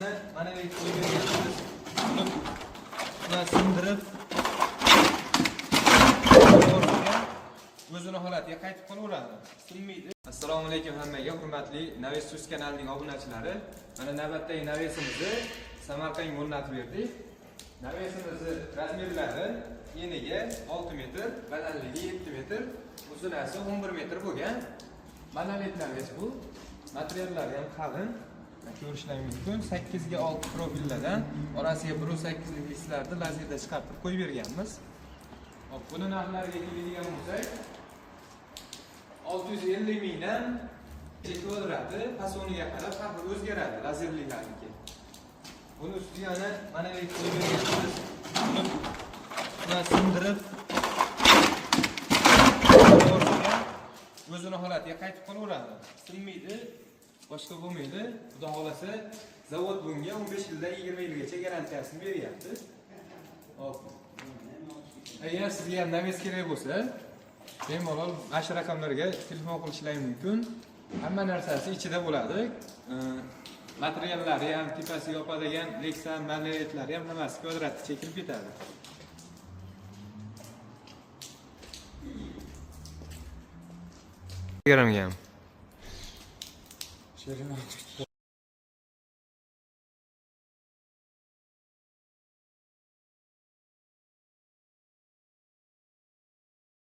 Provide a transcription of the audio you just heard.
Mana qo'yib, buni sindirib o'zini holatiga qaytib qolaveradi. Sinmaydi. Assalomu alaykum hammaga, hurmatli Naves Tuz kanalining obunachilari. Mana navbatdagi navesimizni Samarqandga o'rnatib berdik. Navesimizni razmerlari eniga 6 metr, balandligi 7 metr, uzunasi 11 metr bo'lgan. Monolit naves bu. Materiallari ham qalin. Ko'rishlaring mumkin. 8 ga 6 profillardan orasiga 1.8 lik listlarni lazerda chiqarib qo'yib berganmiz. Hop, buni narxlariga keladigan bo'lsak, 650 mingdan kvadrati fasoniga qarab har xil o'zgaradi lazerliklarniki. Buni ustiga ana monolit qo'yib berganmiz. Buni sindirib o'zini holatiga qaytib qolaveradi. Sinmaydi, boshqa bo'lmaydi. Xudo xolasa, zavod bunga 15 yildan 20 yilgacha garantiyasini beryapti. Hop. Agar sizga ham naves kerak bo'lsa, bemalol mana shu raqamlarga telefon qilishlaring mumkin. Hamma narsasi ichida bo'ladi. Materiallari ham, tepasiga yopadigan Lexan, monolitlari ham hammasi kvadratga chekilib ketadi. Telegramga ham. Şerin açık.